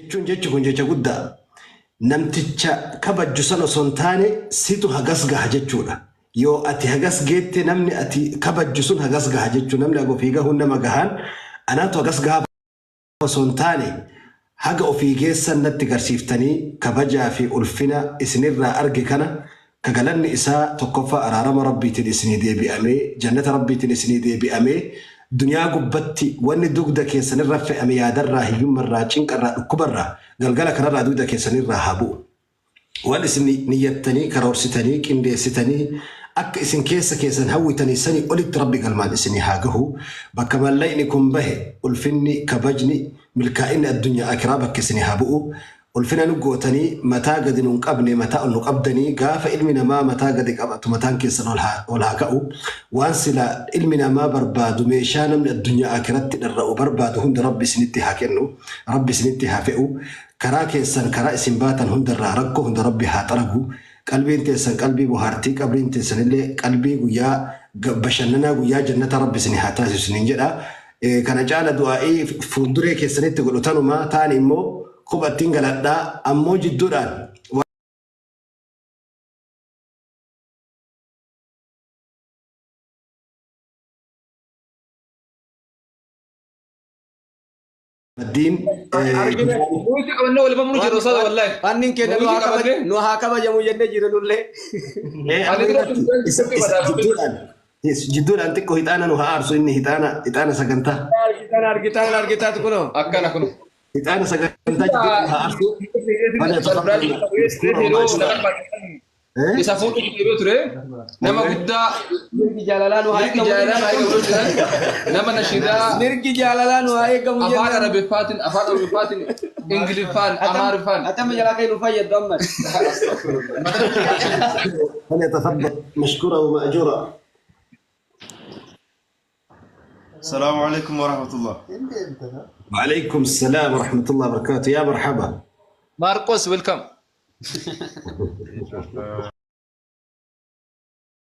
Jechuun jechi kun jecha guddaa. Namticha kabajju san osoo hin taane situ hagas gaha jechuudha. Yoo ati hagas geette namni ati kabajju sun hagas gaha jechuudha. Namni haga ofii gahuun nama gahaan anaatu hagas gahaa osoo hin taane haga ofii geessan natti garsiiftanii kabajaa fi ulfina isinirraa arge kana ka galanni isaa tokkoffaa araarama Rabbiitiin isinii deebi'amee jannata Rabbiitiin isinii deebi'amee duniyaa gubbatti wanni dugda keessanirra fe'ame yaadarraa hiyyummarraa cinqarraa dhukkubarraa galgala kanarraa dugda keessanirraa haa bu'u. Waan isin niyyattanii karoorsitanii qindeessitanii akka isin keessa keessan hawwitanii sanii olitti Rabbi galmaan isinii haa gahu. Bakka mallaqni kun bahe ulfinni kabajni milkaa'inni addunyaa akiraa bakka isinii haa bu'u. Ulfina nu gootanii mataa gadi nun qabne mataa ol nu qabdanii gaafa ilmi namaa mataa gadi qabatu mataan keessan ol haa ol haa ka'u. Waan sila ilmi namaa barbaadu meeshaa namni addunyaa akiratti dharra'u barbaadu hunda Rabbi isinitti haa kennu. Rabbi isinitti haa fe'u. Karaa keessan karaa isin baatan hundarraa rakkoo hunda Rabbi haa xaragu. Qalbiin teessan qalbii bohaartii qabriin teessanillee qalbii guyyaa bashannanaa guyyaa jannata Rabbi isin haa taasisu isiniin jedha. Kana caala du'aa'ii fuulduree keessanitti godhu tanuma ta'an immoo kophattiin galadhaa ammoo jidduudhaan Maddiin Argine. Nuti qabannee wal bamnu jiru sada wallahi. Fannin keenya nu Nuti haa qabannee. nu haa kabajamu jennee jira nullee. Ani dura isa jidduudhaan jidduudhaan xiqqoo hixaana nu haa aarsu inni hixaana hixaana sagantaa Argitaan argitaan argitaatu kunoo. Akkana kun. hixaana sagantaa jidduudhaan haa aarsu. Isa fuudhuuf yeroo ture nama guddaa Mirgi jaalalaa nu haa mirgi eegamu. jaalalaa haa eegamu jiran nama nashiidaa Mirgi jaalalaa nu haa eegamu afaan jennaan. Arabiffaatiin afaan Oromiffaatiin Ingiliffaan Amaariffaan Atama jalaa kan nu fayyaddu amma. فليتفضل مشكورا ومأجورا. السلام عليكم ورحمة الله. وعليكم السلام ورحمة الله وبركاته يا مرحبا. Maarqos, welcome.